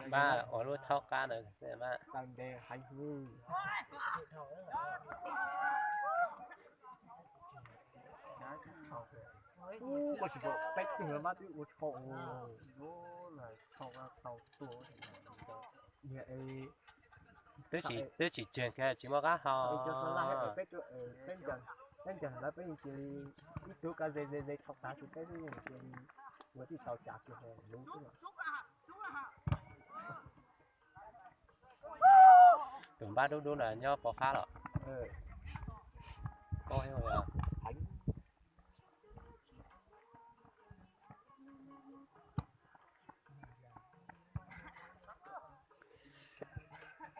Mas ua lub thaub qab ntawd mas. Peb tug mas twb ua tshau, tshau tau tuaj. Twb tsis, twb tsis tseg kiag tsis muaj qab hau. Peb ncaws ntawd peb cia li ib tug ka ze ze ze tshau tas xwb peb yeej cia li ua tib tau cas kiag lub xwb. Tus npab dub dub na nyob pov fab los? Koj